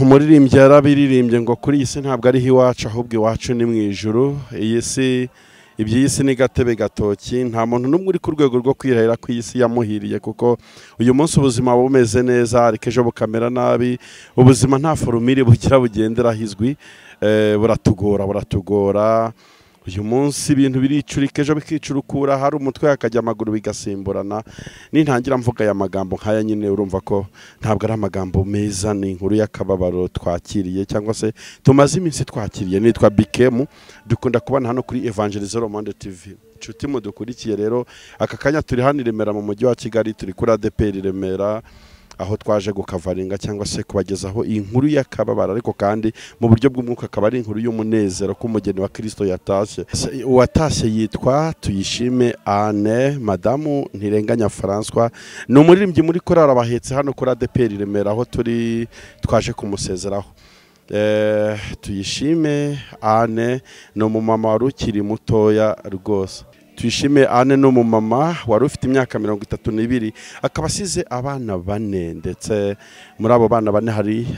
Umuririmbyi yarabiririmbye ngo kuri iyi si ntabwo ari iwacu, ahubwo iwacu ni mu ijuru. Iyi si, iby'iyi si ni gatebe gatoki. Nta muntu n'umwe uri ku rwego rwo kwirahira ko iyi si yamuhiriye, kuko uyu munsi ubuzima bumeze neza ariko ejo bukamera nabi. Ubuzima nta forumire bugira bugenderaho izwi, buratugora buratugora. Uyu munsi ibintu biricurika, ejo bikicurukura, hari umutwe hakajya amaguru bigasimburana. Nintangira mvuga aya magambo nkaya nyine, urumva ko ntabwo ari amagambo meza, ni inkuru y'akababaro twakiriye cyangwa se tumaze iminsi twakiriye. Nitwa Bikemu, dukunda kubana hano kuri Evangelise Monde TV. Inshuti mudukurikiye rero, aka kanya turi hano i Remera mu mujyi wa Kigali, turi kuri ADPR Remera, aho twaje gukavaringa cyangwa se kubagezaho inkuru y'akababaro, ariko kandi mu buryo bw'umwuka akaba ari inkuru y'umunezero ko umugeni wa Kristo yatashye. Uwatashye yitwa Tuyishime Anne, madamu Ntirenganya François, ni umuririmbyi muri korali Abahetse hano kuri ADPR Remera, aho turi twaje kumusezeraho. Tuyishime Anne ni umumama wari ukiri mutoya rwose. Tuyishime Anne ni umumama wari ufite imyaka 32, akaba asize abana bane, ndetse muri abo bana bane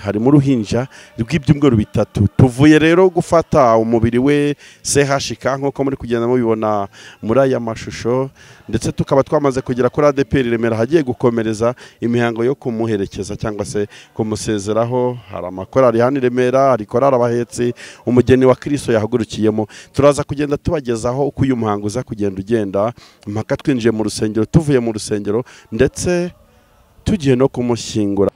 harimo uruhinja rw'ibyumweru 3. Tuvuye rero gufata umubiri we CHK nk'uko muri kugenda mubibona muri aya mashusho, ndetse tukaba twamaze kugera kuri ADPR Remera, hagiye gukomereza imihango yo kumuherekeza cyangwa se kumusezeraho. Hari amakorali hano i Remera, hari korali Abahetsi, umugeni wa Kristo yahagurukiyemo. Turaza kugenda tubagezaho uko uyu muhango uza kugenda ugenda mpaka twinjiye mu rusengero, tuvuye mu rusengero, ndetse tugiye no kumushyingura.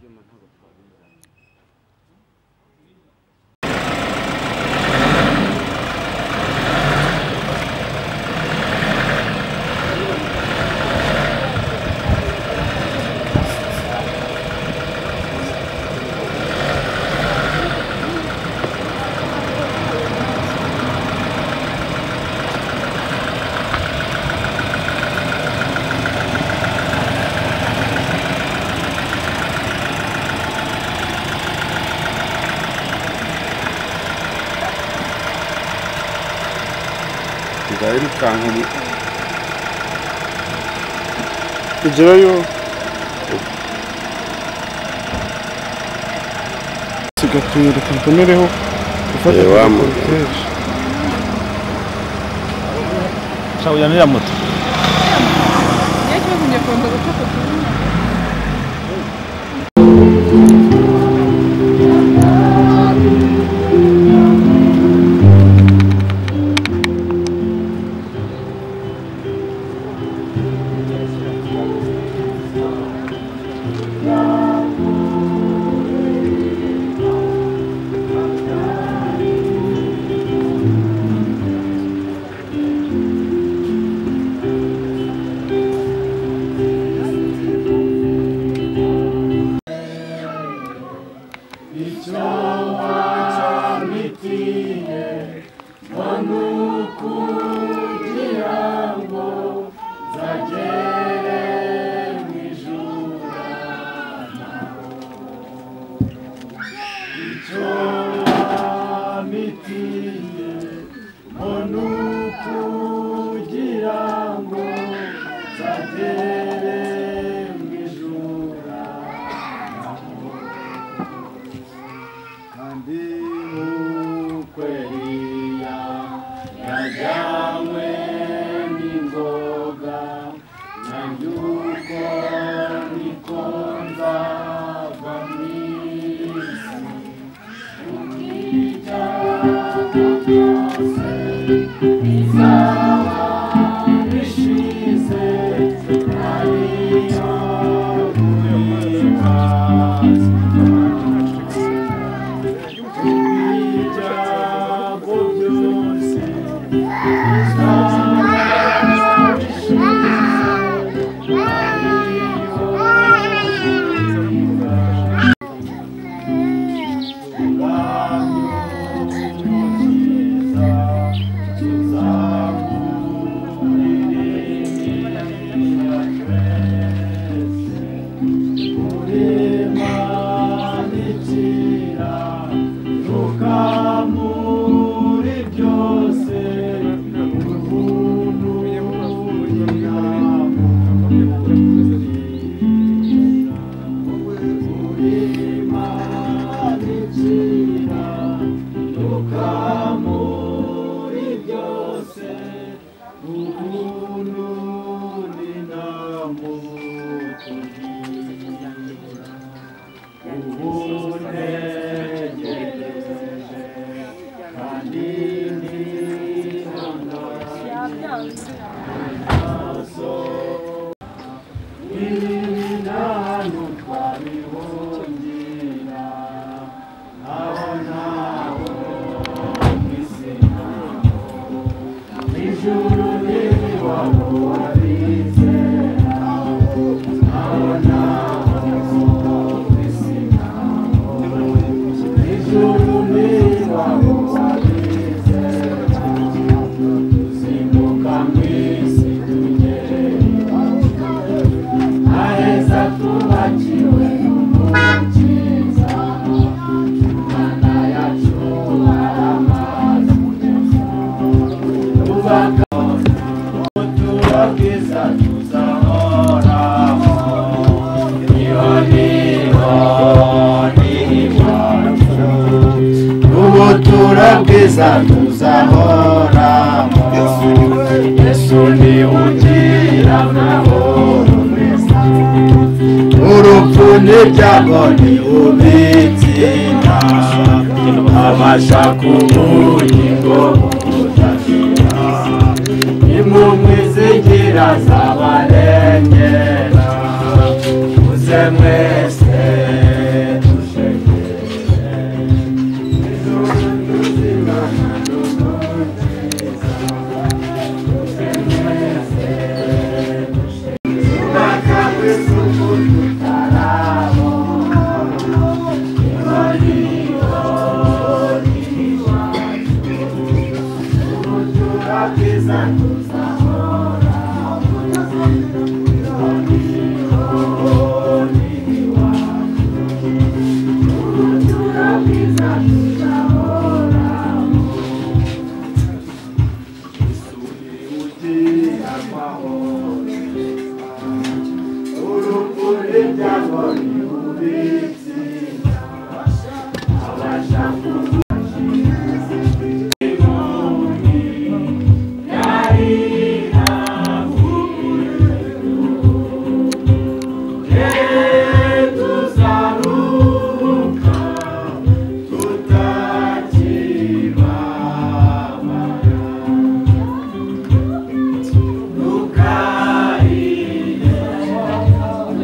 Byuma ntabwo twabizana. Ndayirukanka tugerayo sigatwereka mbonereho gufata cortege. Shawuyanira moto. Najyanywe n'ingoga nanjye ubwo niko nzava mu isi ubw'ibyago byose bizaba bishize ariyo guhimbaza ibyago byose bizaba bishize ariyo guhimbaza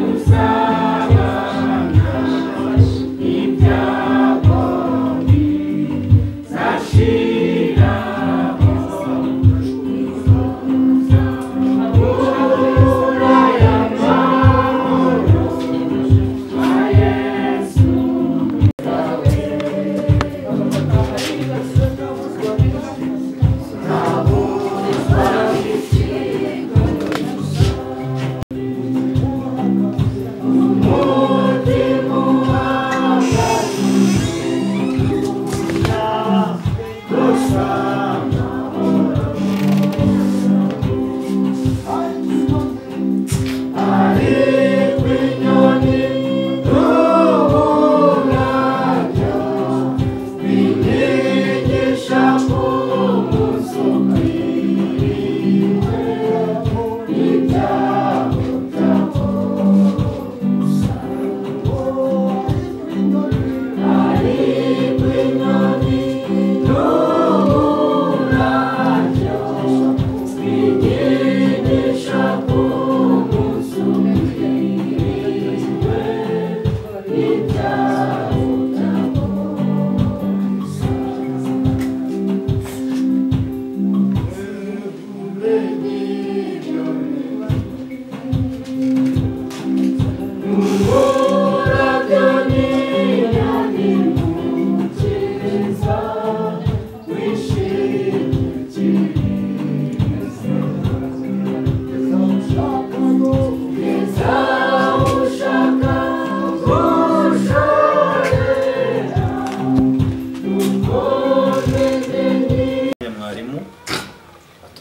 Usaba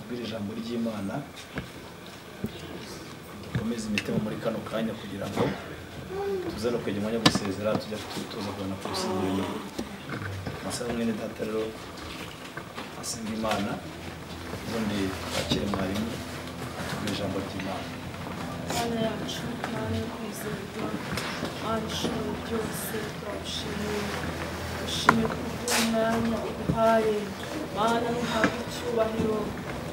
Atubwire ijambo ry'Imana, dukomeze imitima muri kano kanya kugira ngo tuze no kujya umwanya gusezera tujya tuza kubona ku rusengero nyuma. Masaba mwene data rero asenga Imana, ubundi twakire mwarimu atubwire ijambo ry'Imana. Mana yacu, Mana yo kwizerwa, Mana ishobora byose, turagushimiye. Dushimiye kubw'umwanya uduhaye, Mana ntuhabwe icyubahiro.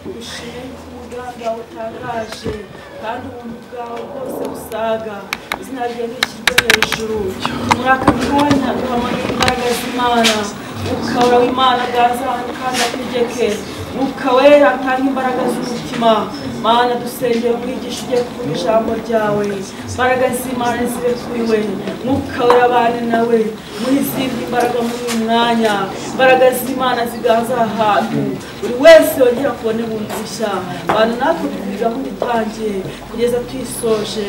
Dushimiye ko umugambi wawe utangaje kandi ubuntu bwawe bwose busaga, izina ryawe rishyirwe hejuru. Muri aka kanya duhamagaye imbaraga z'Imana, Mwuka w'Imana aganze ahantu kandi ategeke, Mwuka wera atanga imbaraga z'umutima. Mana dusengera umwigisha ugiye kuvuga ijambo ryawe, imbaraga z'Imana zibe kuri we, Mwuka wera abane nawe, muhe izindi imbaraga muri uyu mwanya, imbaraga z'Imana ziganze aha hantu, buri wese yongera kubona bundi bushya. Mana natwe turi gahunda itangiye kugeza tuyisoje,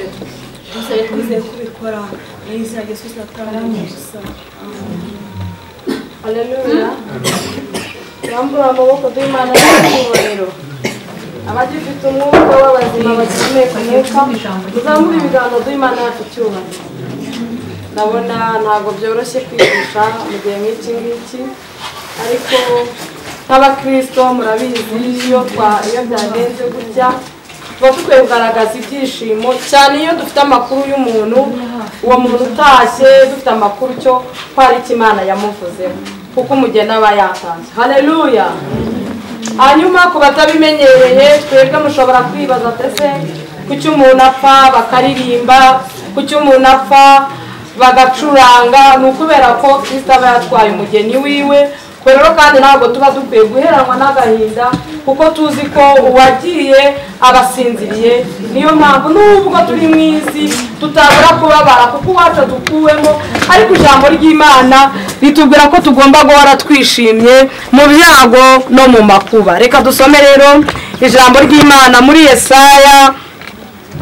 dusabe twizeye kubikora mu izina rya Yesu Kristo atanga gusa. Amen. Haleluya. Rambura amaboko duhe Imana icyubahiro. Abagifite umwuka w'abazima bagihumeka umwuka, muzamure ibiganza duhe Imana yacu icyubahiro. Ndabona ntabwo byoroshye kwigisha mu gihe nk'iki ngiki, ariko nk'abakristo murabizi iyo byagenze gutya tuba dukwiye kugaragaza ibyishimo cyane iyo dufite amakuru y'umuntu, uwo muntu utashye dufite amakuru cyo ko hari icyo Imana yamuvuzeho, kuko umugeni aba yatashye. Haleluya. Hanyuma ku batabimenyereye twebwe mushobora kwibaza ese kuki umuntu apfa bakaririmba, kuki umuntu apfa bagacuranga? Ni ukubera ko Kristo aba yatwaye umugeni wiwe. Rero kandi ntabwo tuba dukwiye guheranwa n'agahinda, kuko tuzi ko uwagiye abasinziriye. Niyo mpamvu nubwo turi mu isi tutabura kubabara kuko uwacu dukuwemo, ariko ijambo ry'Imana ritubwira ko tugomba guhora twishimye mu byago no mu makuba. Reka dusome rero ijambo ry'Imana muri Yesaya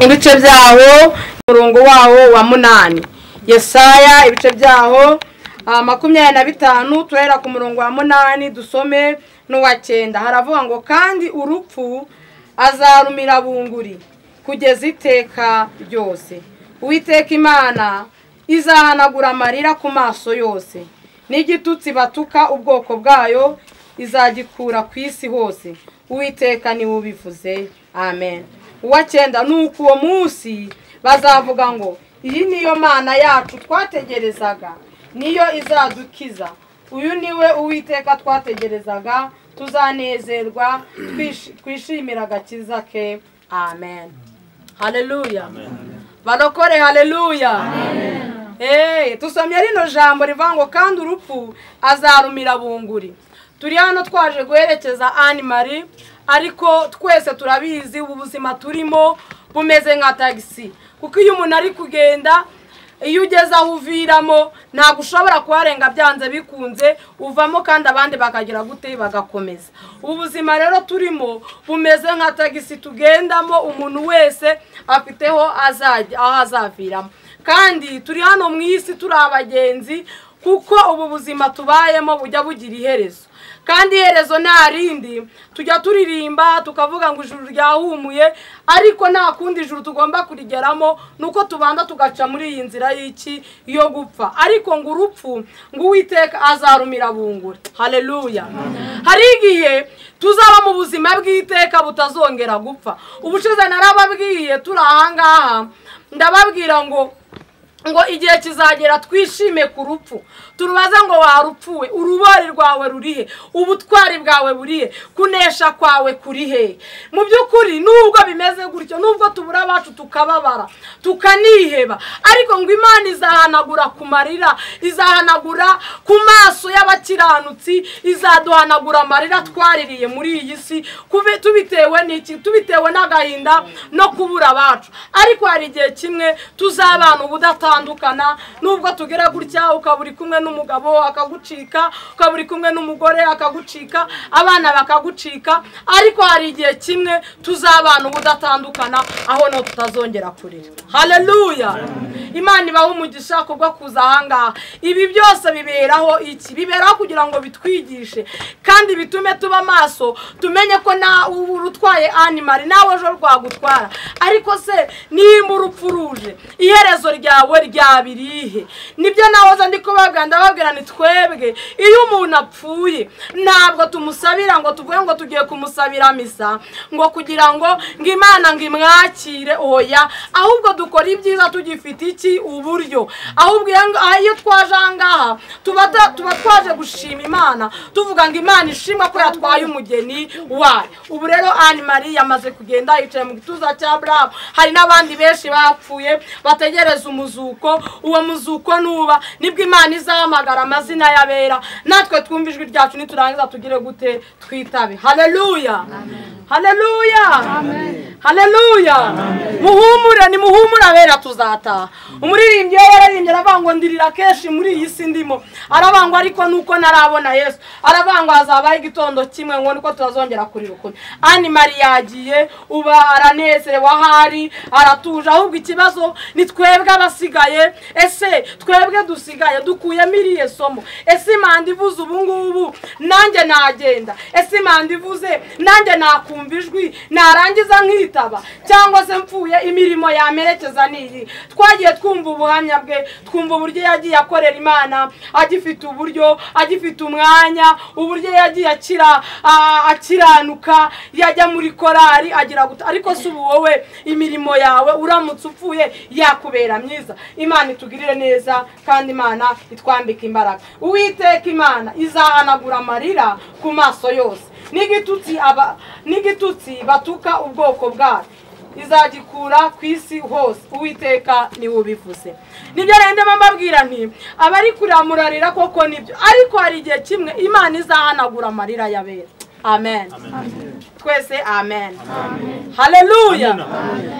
ibice byaho umurongo wawo wa 8. Yesaya ibice byaho 25 turahera ku murongo wa 8 dusome n'uwa 9. Haravuga ngo kandi urupfu azarumira bunguri kugeza iteka ryose. Uwiteka Imana izahanagura amarira ku maso yose, n'igitutsi batuka ubwoko bwayo izagikura ku isi hose. Uwiteka niwe ubivuze. Amen. Uwa 9 nuko uwo munsi bazavuga ngo iyi niyo Mana yacu twategerezaga, niyo izadukiza. Uyu niwe Uwiteka twategerezaga, tuzanezerwa twishimira agakiza ke. Amen. Haleluya. Barokore haleluya. Amen. Tusomye rino jambo rivuga ngo kandi urupfu azarumira bunguri. Turi hano twaje guherekeza Anne Marie, ariko twese turabizi ubu buzima turimo bumeze nka taxi, kuko iyo umuntu ari kugenda iyo ugeze aho uviramo ntabwo ushobora kuharenga byanze bikunze, uvamo kandi abandi bakagira gute bagakomeza. Ubu buzima rero turimo bumeze nka tagisi tugendamo, umuntu wese afiteho aho azaviramo. Kandi turi hano mu isi turi abagenzi, kuko ubu buzima tubayemo bujya bugira iherezo, kandi iherezo nta rindi. Tujya turirimba tukavuga ngo ijuru ryahumuye, ariko nta kundi ijuru tugomba kurigeramo nuko tubanza tugaca muri iyi nzira y'iki yo gupfa. Ariko ngo urupfu ngo Uwiteka azarumira bunguri. Haleluya. Hari igihe tuzaba mu buzima bw'iteka butazongera gupfa. Ubushize narababwiye turi aha ngaha, ndababwira ngo igihe kizagera twishime ku rupfu, turubaze ngo warupfuwe, urubori rwawe rurihe, ubutwari bwawe burihe, kunesha kwawe kurihe. Mu by'ukuri nubwo bimeze gutyo, nubwo tubura abacu tukababara tukaniheba, ariko ngo Imana izahanagura ku marira, izahanagura ku maso y'abakiranutsi, izaduhanagura amarira twaririye muri iyi si tubitewe n'iki? Tubitewe n'agahinda no kubura abacu. Ariko hari igihe kimwe tuzabana ubudatandukana, nubwo tugera gutya ukaba uri kumwe n'umugabo akagucika, ukaba uri kumwe n'umugore akagucika, abana bakagucika, ariko hari igihe kimwe tuzabana ubudatandukana aho no tutazongera kurira. Haleluya. Imana ibahe umugisha kubwo kuza ahangaha. Ibi byose biberaho iki? Biberaho kugira ngo bitwigishe kandi bitume tuba maso, tumenye ko na urutwaye Anne-Marie nawe ejo rwagutwara. Ariko se nimba urupfu ruje, iherezo ryawe ryabirihe? Nibyo nahoze ndi kubabwira, ndababwira ni twebwe iyo umuntu apfuye ntabwo tumusabira ngo tuvuge ngo tugiye kumusabira misa ngo kugira ngo Imana ngo imwakire, oya, ahubwo dukora ibyiza tugifite iki uburyo. Ahubwo iyo twaje ahangaha tuba twaje gushima Imana, tuvuga ngo Imana ishimwa ko yatwaye umugeni wayo. Ubu rero Anne-Marie yamaze kugenda, yicaye mu gituza cya Abraham. Hari n'abandi benshi bapfuye bategereza umuzuko. Uwo muzuko nuba nibwo Imana izahamagara amazina y'abera, natwe twumva ijwi ryacu, niturangiza tugire gute? Twitabe. Haleluya, haleluya, haleluya. Muhumure, ni muhumure abera tuzataha. Umuririmbyi yararirimbye aravuga ngo ndirira kenshi muri iyi si ndimo, aravuga ariko nuko narabona Yesu, aravuga ngo hazabaho igitondo kimwe ngo niko tuzongera kurira ukundi. Anne-Marie yagiye, uba aranezerewe ahari, aratuje. Ahubwo ikibazo ni twebwe abasigaye. Ese twebwe dusigaye dukuyemo iriye somo? Ese Imana ivuze ubu ngubu nanjye nagenda? Ese Imana ivuze nanjye nakumva ijwi narangiza nkitaba? Cyangwa se mfuye imirimo yamerekeza niyi? Twagiye twumva ubuhamya bwe, twumva uburyo yagiye akorera Imana agifite uburyo, agifite umwanya, uburyo yagiye akira akiranuka, yajya muri korari agira guta. Ariko si ubu wowe imirimo yawe uramutse upfuye yakubera myiza? Imana itugirire neza kandi Imana itwambike imbaraga. Uwiteka Imana izahanagura amarira ku maso yose, n'igitutsi batuka ubwoko bwayo izagikura ku isi hose. Uwiteka niwe ubivuze. Nibyo rero ndimo mbabwira nti abari kurira murarira koko nibyo, ariko hari igihe kimwe Imana izahanagura amarira y'abera. Amen. Twese amen. Haleluya.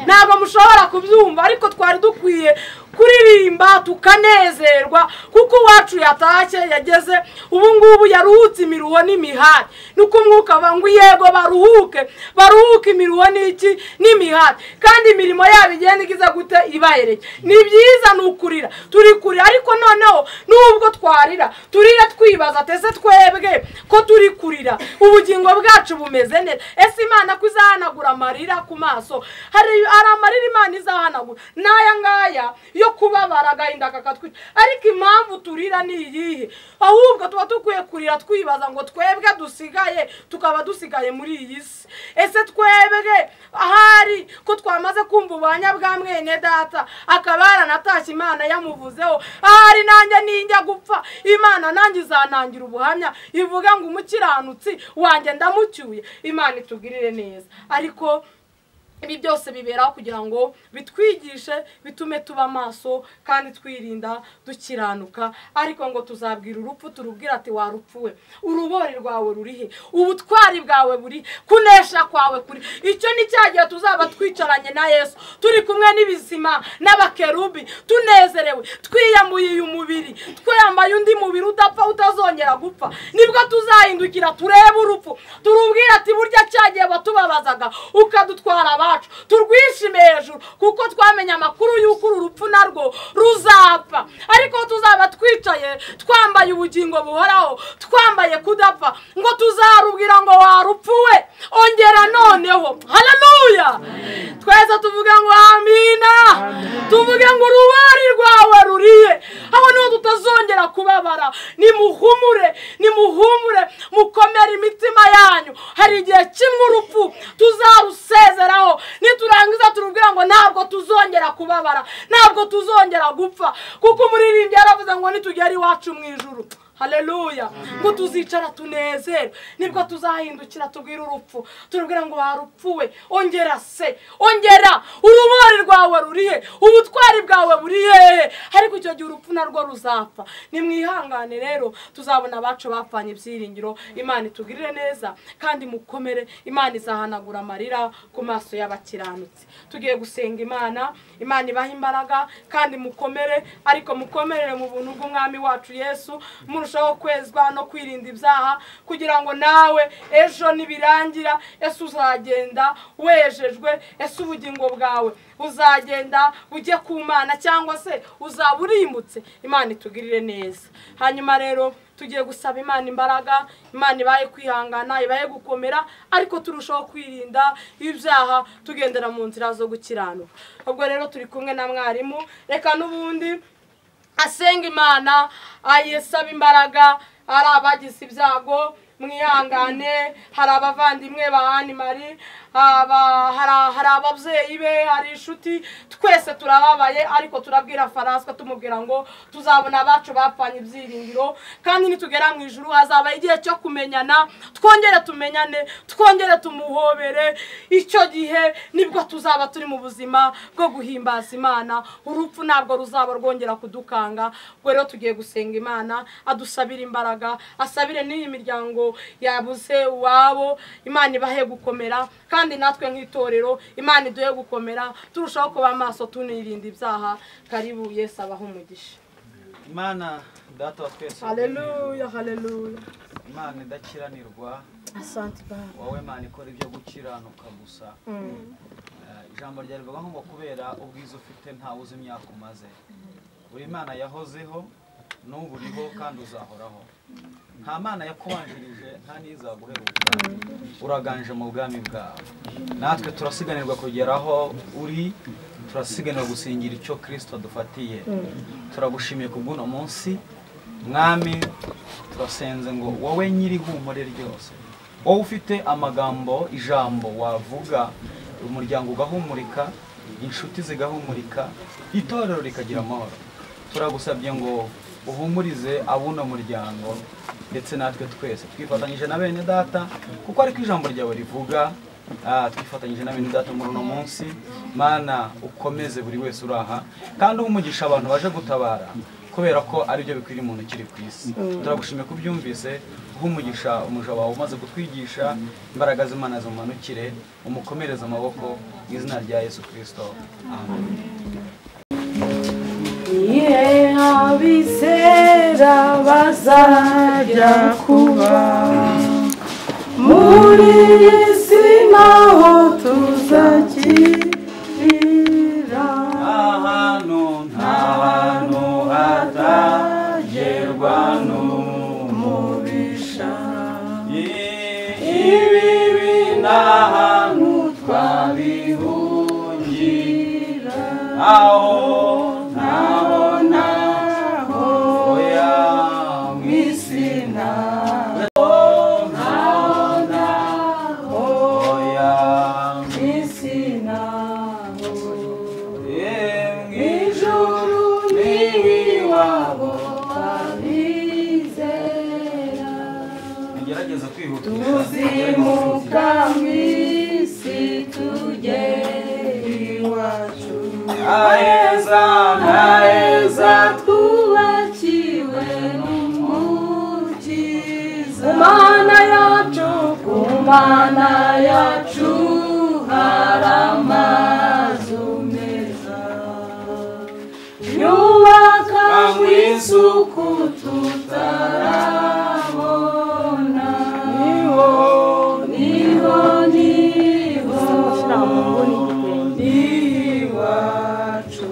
Ntabwo mushobora kubyumva, ariko twari dukwiye kuririmba tukanezerwa kuko uwacu yatashye, yageze ubu ngubu yaruhutse imiruho n'imihati. Nuko umwuka ngo yego baruhuke, baruhuke imiruho n'iki n'imihati, kandi imirimo yabo igenda igize gute? Ibahereke. Ni byiza nukurira, turi kurira, ariko noneho nubwo twarira turira twibaza tese twebwe ko turi kurira ubugingo bwacu bumeze neza? Ese Imana ko izahanagura amarira ku maso? Hari amarira Imana izahanagura n'aya ngaya yo kubabara agahinda kakatwica. Ariko impamvu turira ni iyihe? Ahubwo tuba dukwiye kurira twibaza ngo twebwe dusigaye, tukaba dusigaye muri iyi si. Ese twebwe ahari ko twamaze kumva ubuhamya bwa mwene data akaba yaranatashye Imana yamuvuzeho, ahari nanjye ninjya gupfa Imana nanjye izanangira ubuhamya ivuga ngo umukiranutsi wanjye ndamucyuye. Imana itugirire neza. Ariko ibi byose biberaho kugira ngo bitwigishe, bitume tuba maso kandi twirinda dukiranuka. Ariko ngo tuzabwira urupfu, turubwira ati warupfuwe, urubori rwawe rurihe? Ubutwari bwawe buri? Kunesha kwawe kuri? Icyo ni cyagihe tuzaba twicaranye na Yesu, turi kumwe n'ibizima n'abakerubi, tunezerewe, twiyambuye uyu mubiri, twiyambaye undi mubiri udapfa utazongera gupfa. Nibwo tuzahindukira turebe urupfu, turubwira ati burya cyagihe batubabazaga ukadutwara, turwishime hejuru kuko twamenye amakuru y'uko uru rupfu narwo ruzapfa. Ariko tuzaba twicaye twambaye ubugingo buhoraho, twambaye kudapfa, ngo tuzarubwira ngo warupfuwe ongera noneho. Haleluya. Twese tuvuge ngo amina, tuvuge ngo urubari rwawe ruriye, aho niho tutazongera kubabara. Nimuhumure, nimuhumure, mukomere imitima yanyu. Hari igihe kimwe urupfu tuzarusezeraho, niturangiza turubwira ngo ntabwo tuzongera kubabara, ntabwo tuzongera gupfa, kuko umuririmbyi yaravuze ngo nitugera iwacu mu ijuru, haleluya, ngo tuzicara tunezerwe. Nibwo tuzahindukira tubwira urupfu, turubwira ngo warupfuwe ongera se, ongera, urubori rwawe rurihe? Ubutwari bwawe buri hehe? Ariko icyo gihe urupfu narwo ruzapfa. Nimwihangane rero, tuzabona abacu bapfanye ibyiringiro. Imana itugirire neza kandi mukomere. Imana izahanagura amarira ku maso y'abakiranutsi. Tugiye gusenga Imana, Imana ibaha imbaraga kandi mukomere, ariko mukomerere mu buntu bw'Umwami wacu Yesu. Turushaho kwezwa no kwirinda ibyaha kugira ngo nawe ejo nibirangira ese uzagenda wejejwe, ese ubugingo bwawe uzagenda ujye ku Mana cyangwa se uzaba urimbutse. Imana itugirire neza. Hanyuma rero tugiye gusaba Imana imbaraga, Imana ibaye kwihangana, ibaye gukomera, ariko turushaho kwirinda ibyaha tugendera mu nzira zo gukiranuka. Ubwo rero turi kumwe na mwarimu, reka n'ubundi asenga Imana ayisaba imbaraga. Ari abagize ibyago mwihangane, hari abavandimwe ba Anne Marie, hari ababyeyi be, hari inshuti, twese turababaye, ariko turabwira François tumubwira ngo tuzabona abacu bapfanye ibyiringiro, kandi nitugera mu ijuru hazaba igihe cyo kumenyana, twongere tumenyane, twongere tumuhobere. Icyo gihe nibwo tuzaba turi mu buzima bwo guhimbaza Imana, urupfu ntabwo ruzaba rwongera kudukanga. Ubwo rero tugiye gusenga Imana adusabire imbaraga, asabire n'iyi miryango yabuze uwabo, Imana ibahe gukomera, kandi natwe nk'itorero Imana iduhe gukomera, turushaho kuba amaso tunirinda ibyaha. Karibu, Yesu abahe umugisha. Imana Data wa twese, haleluya, haleluya. Imana idakiranirwa, asante Baba. Wowe Mana ikora ibyo gukiranuka gusa. Ijambo ryawe rivuga ngo kubera ubwiza ufite ntawe uzi imyaka umaze. Uri Imana yahozeho, n'ubu uriho kandi uzahoraho. Nta Mana yakubanjirije, nta n'izaguheruka. Uraganje mu bwami bwawe. Natwe turasiganirwa kugeraho uri, turasiganirwa gusingira icyo Kristo adufatiye. Turagushimiye ku bw'uno munsi Mwami, turasenze ngo wowe nyiri humure ryose, wowe ufite amagambo, ijambo wavuga umuryango ugahumurika, inshuti zigahumurika, itorero rikagira amahoro. Turagusabye ngo uhumurize abuno muryango ndetse natwe twese twifatanyije na bene data, kuko ariko ijambo ryawe rivuga. Twifatanyije na bene data muri uno munsi. Mana ukomeze buri wese uraha, kandi umugisha abantu baje gutabara, kubera ko ari byo bikwiriye umuntu ukiri ku isi. Turagushimiye kubyumvise, umugisha umuja wawe umaze kutwigisha, imbaraga z'Imana zimumanukire, umukomereze amaboko mu izina rya Yesu Kristo, amen. Abizera bazajya kuba muri iyi si, naho tuzakirira ahantu nta hantu hatagerwa n'umubisha. Ibibi n'ahantu twabihungira, aho tuzimuka mw'isi tugere iwacu, aheza aheza twubakiwe n'Umukiza. Ku Mana yacu, ku Mana yacu hari amazu meza, yubakanywe isuku tutarabona. Niho niho niho iwacu,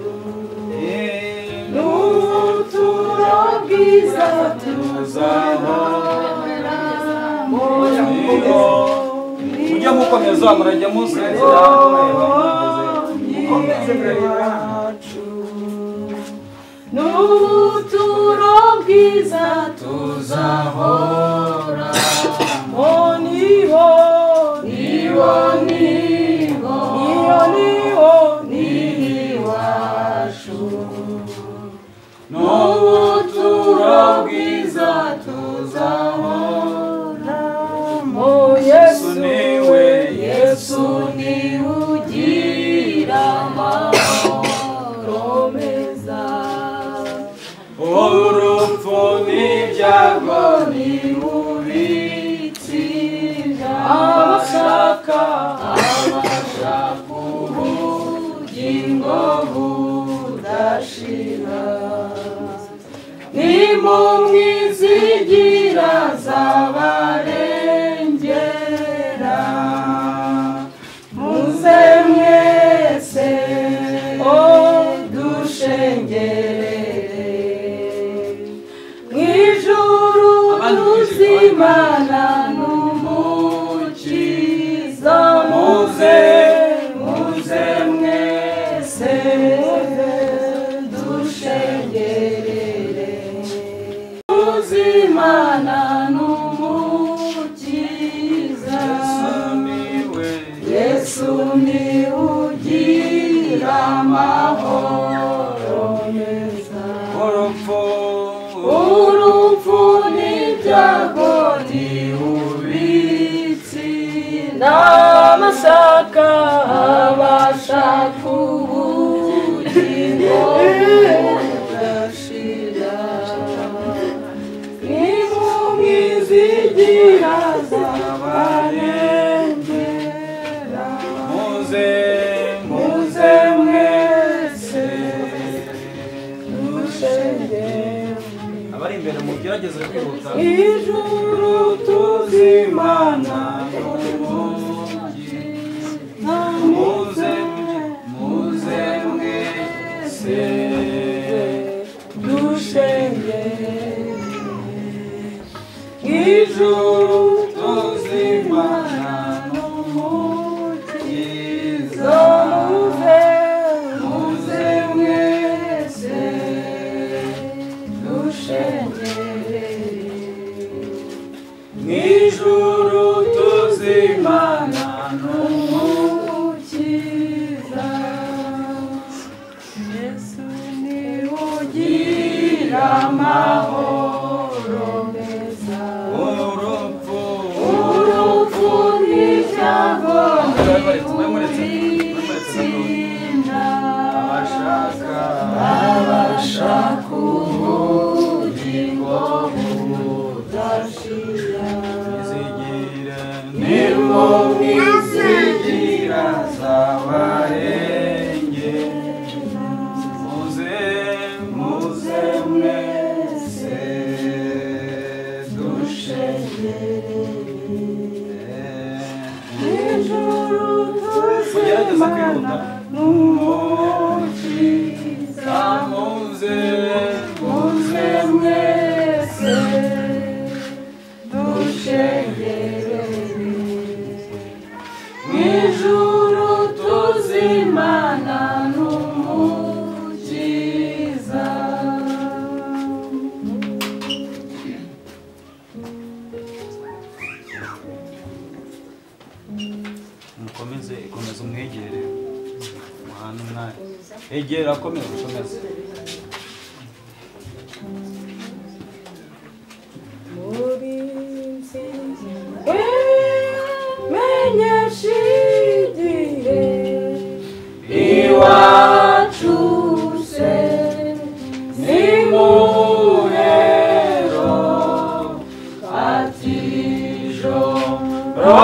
n'ubuturo bwiza tuzahoramo. Mujye mukomeza, murajya musezera, mukomeze iwacu, n'ubuturo bwiza tuzahoramo. Niho niho niho niho iwacu, n'ubuturo bwiza tuzahoramo. Yesu niwe, Yesu niwe ugira amahoro meza, urupfu n'ibyago niwe ubitsinda. Abashaka abashaka ubugingo budashira, ni Nimumwizigira azabarengera. Muze mwese dushengerere mw'ijuru tuzimana n'umukiza. Muze muze mwese dushengerere tuzimana n'umukiza. Yesu ni ugira amahoro meza. Urupfu n'ibyago ntiubitsinda. Amasaka abashaka ubugingo budashira. Nimumwizigira azabarengera. Muze muze mwese dushengere. Abari imbere mugerageze kwihuta. Ijuru tuzimana n'umukiza. Muze muze mwese dushengere. Ijuru tuzimana n'umukiza. Muze muze mwese dushengere. Mw'ijuru tuzimana n'umukiza. Yesu ni ugira amahoro meza. Urupfu Urupfu n'ibyago ntiubitsinda. Abashaka ubugingo budashira. Nimumwizigira azabarengera. Muze muze mwese Dushengerere. Ijuru Mugerageze tuzimana kwihuta. n'umukiza. Muze Muze mwese dushengerere. Mw'ijuru tuzimana n'umukiza. Mukomeze, komeza umwegere muhane umwanya. Egera, komeza ukomeze. Murinzi menyesha igihe iwacu se ni muhero ati ijoro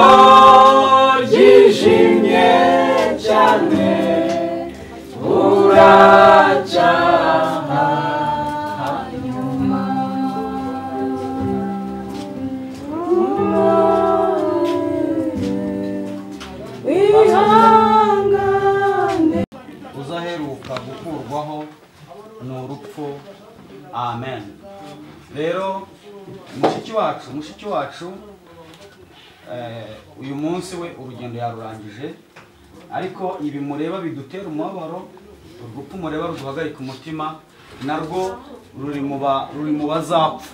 ryijimye cyane buracyaha hanyuma. Wihangane. Uzaheruka gukurwaho ni urupfu. Amen. Rero mushiki wacu uyu munsi we urugendo yarurangije, ariko ibi mureba bidutera umubabaro, urupfu mureba ruduhagarika umutima, narwo ruri mu bazapfa.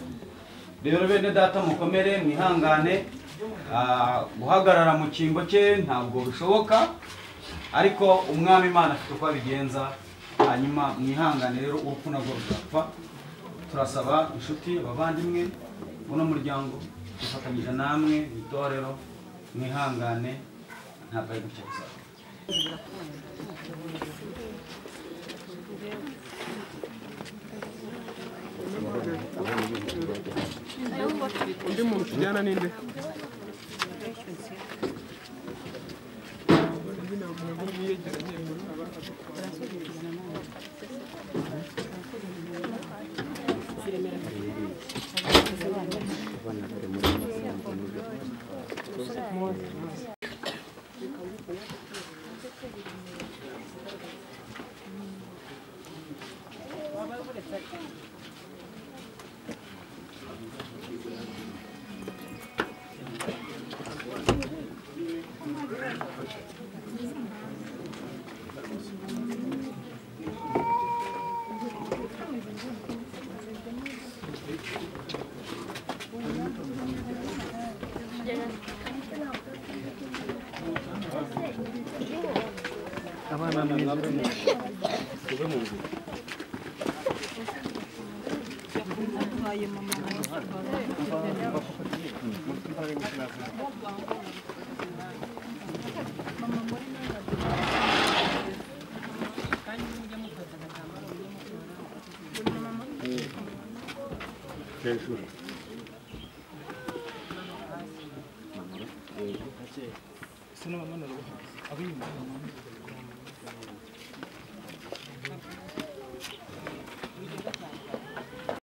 Rero bene data mukomere, mwihangane. Guhagarara mu cyimbo cye ntabwo bishoboka, ariko umwami Imana afite uko abigenza. Hanyuma mwihangane rero, urupfu narwo ruzapfa. Turasaba inshuti, abavandimwe buno muryango dufatanyije namwe mu itorero, mwihangane, ntabwo ari gutya bizaba. Undi muntu tujyana ninde?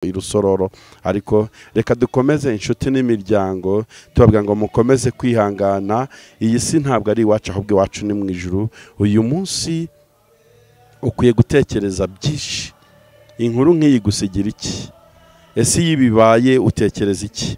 Irusororo. Ariko reka dukomeze inshuti n'imiryango tubabwira ngo mukomeze kwihangana, iyi si ntabwo ari iwacu ahubwo iwacu ni mu ijuru. Uyu munsi ukwiye gutekereza byinshi, inkuru nk'iyi gusigira iki? Ese iyo bibaye utekereza iki?